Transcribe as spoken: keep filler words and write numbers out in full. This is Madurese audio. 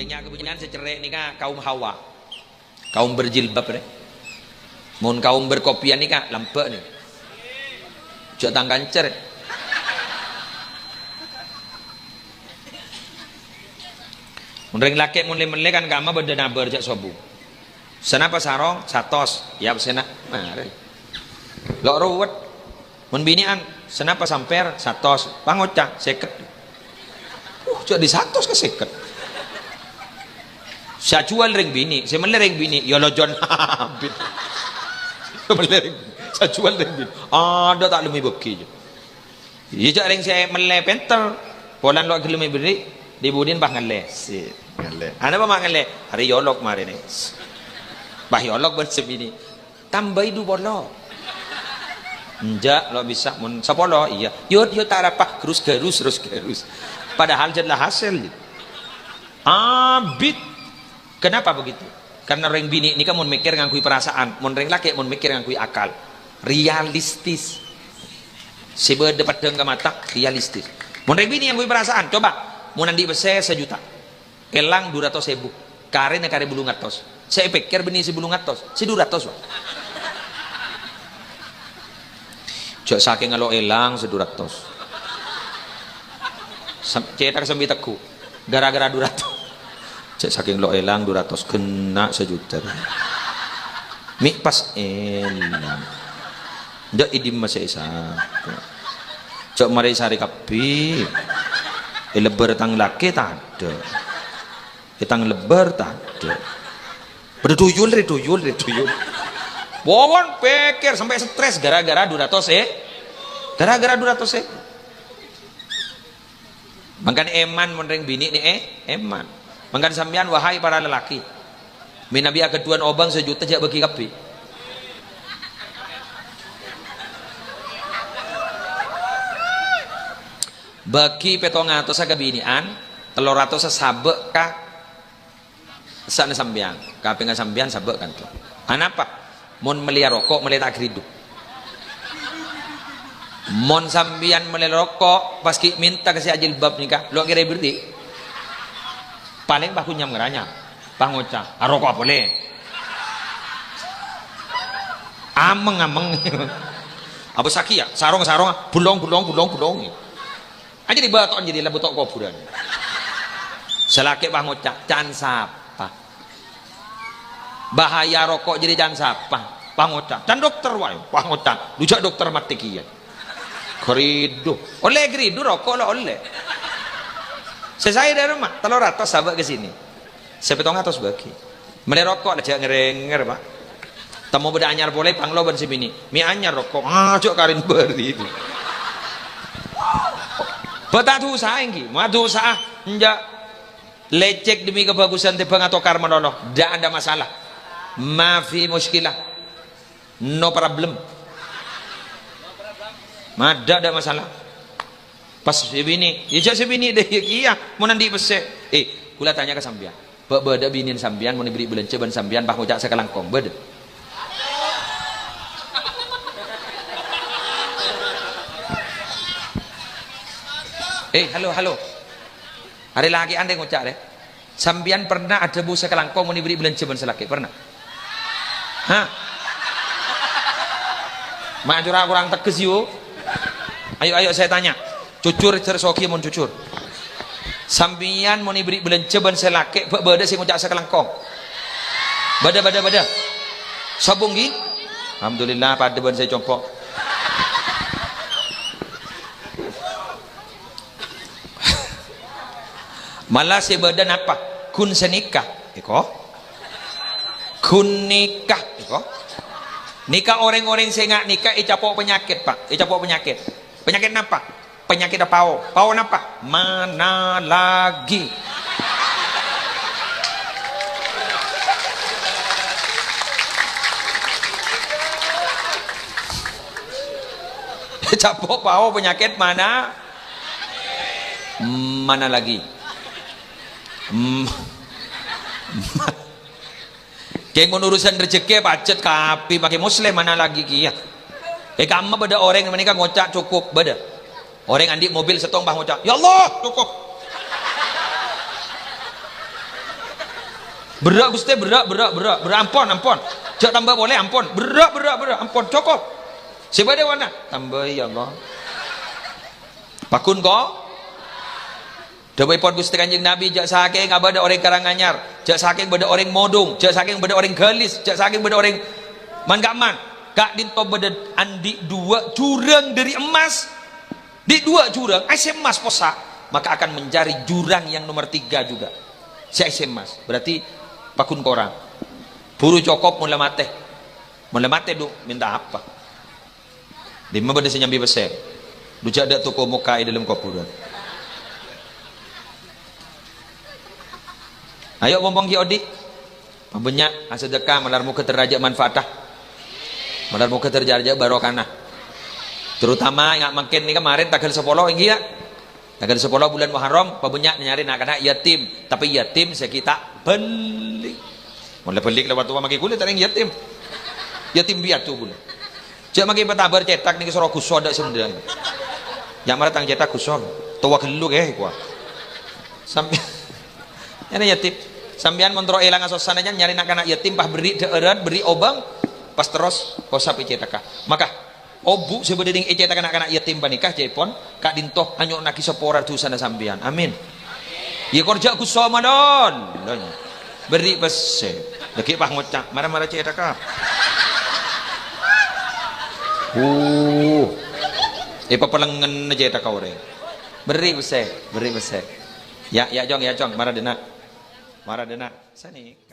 Nya kabinè'an sè cerrè' nèka kaum Hawa. Kaum berjilbab rè. Mon kaum berkopiah nèka lambâ' nè. Jhâ' tang kancer. Mon rèng lakè' mon lè-mellè kan kamma bâdâ nabâr jhâ' sobung. Sanapa sarong? Satos. Yâ, pèssèna. Marè. Lo' ruwet. Mon binè'an, "Sanapa sampèr?" "Satos." Pangoca', "Sèket." Uh, jhâ' dâri satos ka sèket. Sè ajhuwâl rèng binè', sè mellè rèng binè', yâ lo' jhân abit. Sè mellè rèng binè', sè ajhuwâl rèng binè'. Adâ' ta' lemmè bâgi. Iyâ, jhâ' rèng sè mellè pènter. Polana lo' ghellem èberri', dhi-budhina pas ngallè. Si, ngallè. Anapa ma' ngallè? Arè yolok marèna. Pas yolok bân sè binè'. Tambâi du polo. Enjâ', lo' bisa. Mon sapolo, iyâ. Yâ, yâ, ta' arapa. Terros gherros, terros gherros. Padahal jhât la hasèl. Abit. Kenapa begitu? Karena rèng binè' nèka mon mèkkèr ngangghuy perasaan, mon rèng lakè' mon mèkkèr ngangghuy akal. Realistis. Sè bâdâ peddhâng ka mata, realistis. Mon rèng binè' ngangghuy perasaan, coba, mon andi' pèssè sajuta. Èlang du ratos èbu. Karèna karè bâllung atos. Sè èpèkkèr bânnè sè bâllung atos. Sè du ratos, Pak. Jhâ' sakènga lo' èlang sè du ratos. Sam-, cètak sambi tegghu'. Gara-gara du ratos. Jhâ' sakèng lo' èlang du ratos. Ghenna' sajuta. Mè' pas èlang. Ndak è dimma sè èsapè. Jhâ' marè sarè kabbhi. Èlebbhâr tang lakè' tadâ'. È tang lebbhâr tadâ'. Padâ duyul rè, duyul rè, duyul. Pokon pèkkèr sampè' stres gara-gara du ratos è-, gara-gara du ratos è-. Mangkana èman mon rèng binè' nè, eh, èman. Mangkana sampèyan, wahai para lelaki, mènabi aghâdhuwân obâng sajuta jhâ' bâgi kabbhi. Bâgi pèttong atossa ka binè'an, tello ratossa sabâ' ka essa'na sampèyan, kapèngnga sampèyan sabâ' kanto. Anapa? Mon mellèya roko', mellè ta' ghâridu. Mon sampèyan mellè roko', pas ghi' mènta ka sè ajilbab nèka, lo' ngèrè berri'. Palèng pas kunyam ngaranyam. Pas ngoca', "Aroko' polè." Ameng-ameng. Apa sakè' ya? Sarong-sarong, bulong, bulong, bulong, bulong. Aja dibâto'an jadi labu to' kobhurân. Sè lakè' pas ngoca', "Can sapa?" Bahaya roko' jadi can sapa? Pas ngoca', "Can dokter wae." Pas ngoca', "Lu jhâ' dokter matè kèya." Ghâridu. Ollè ghâridu roko' lo' ollè. Sè saè dâ' roma, tello ratos sabâ' ka sini. Sè pèttong atos bâgi. Mellè roko' la jhâ' ngèrèngèr, Pak. Temmo bâdâ anyar polè, panglo bân sè binè'. Mè' anyar roko', ajhâ' karèn bâri' itu. Bâ' ta' dusa ènggi, ma' dusa, enjâ'. Lecek demi kebagusan tèmbhâng atokar malolo. Ndak ada masalah. Ma fi musykilah. No problem. Ma, ndak ada masalah. Pas sè binè', ya jhâ' sè binè' dâ' iyâ kèya, mon andi' pèssè. Eh, kaulâ tanya ka sampèyan. Bâ-, bâdâ binèna sampèyan mon èberri' bâlânjhâ bân sampèyan pas ngoca' sakalangkong, bâdâ? Eh, halo, halo. Arè lakè'an rè ngoca' rè. Sampèyan pernah adhâbu sakalangkong mon èberri' bâlânjhâ bân sè lakè'? Pernah? Hah? Ma' cora' korang tegghes, yu. Ayo, ayo, saya tanya. Jujur, jujur, soghi mon jujur. Sampèyan mon èberri' bâlânjhâ bân sè lakè', bâ-, bâdâ sè ngoca' sakalangkong? Bâdâ, bâdâ, bâdâ. Sobung, ghi? Alhamdulillah, padâ bân sè compo'. Mala sè bâdâ napa? Ghun sè nikah, èko. Ghun nikah, èko. Nèka orèng-orèng sè nga' nikah ècapo' panyakèt, Pak. Ècapo' panyakèt. Panyakèt napa? Panyakèt pao. Pao napa? Manalagi. Ècapo' pao panyakèt mana? Mana lagi? Hmm. Kèng mon urusan rejhekkè pajhât kabbhi makè Muslim, mana lagi kèya. È kamma bâdâ orèng panèka ngoca' cukup, bâdâ. Orèng andi' mobil sèttong pas ngoca', "Ya Allah, cukup." Berrâ', Ghustè, berrâ', berrâ', berrâ', berrâ', ampon, ampon. Jhâ' tamba polè, ampon. Berrâ', berrâ', berrâ', ampon. Cokop. Sè bâdâ bâ'na, tambai, ya Allah. Pagghun, ko'. Dhâbuèpon Ghustè Kanjeng Nabi, jhâ' sakèng bâdâ orèng Karanganyar, jhâ' sakèng bâdâ orèng Modung, jhâ' sakèng bâdâ orèng Galis, jhâ' sakèng bâdâ orèng man-ka'emman. Ka'dinto bâdâ andi' duwâ' jurang dâri emmas. Di' duwâ' jurang, aèssè emmas possa', maka akan mencari jurang yang nomor tiga juga. Sè aèssè emmas. Berarti pagghun korang. Buru cokop mon la matè. Mon la matè, du, mènta apa? Dimma bâdâ sè nyambi pèssè? Du jhâ' dâ' toko mokka' è dâlem kobhurân. Ayo, pompong ghi' odi'. Pabânnya' asadhekka, malar moghâ terjâ' manfaatta. Malar moghâ terjâ' barokana. Terutama enga' mangkèn nèka marèn tangghâl sapolo, ènggi, ya? Tangghâl sapolo bulân Muharram, pabânnya' nyarè na'-kana' yatim. Tapè yatim sè ghi' ta' bâli. Mon la bâli kalowar towa mangkèn ghulâ ta' rèng yatim. Yatim piatu ghulâ. Jhâ' mangkèn patabâr cèthak nèka soro Ghusol dâ' sendang. Ya' mara tang cèthak Ghusol. Towa ghâllu kè, kowa. Sampe-, Nyarè yatim. Sampèyan mon terro èlang asossana, nyarè na'-kana' yatim, pas berri' dhâ'ârân, berri' obâng, pas terros kosap ècèthakka. Maka, obu' sè bâdâ nèng ècèthakka na'-kana' yatim panèka, ca'èpon, ka'dinto anyo'onnaghi sapora dhusana sampèyan. Amin. Iyâ, kor jhâ' Ghusol malolo. Berri' pèssè. Dhâggi' pas ngoca', "Mara-mara cèthakka." Uh. Èpapalengngen cèthakka orèng. Berri' pèssè, berri' pèssè. Ya, ya, Cong, ya, Cong, mara dâ' enna'. Mara dâ' enna'. Sanèka.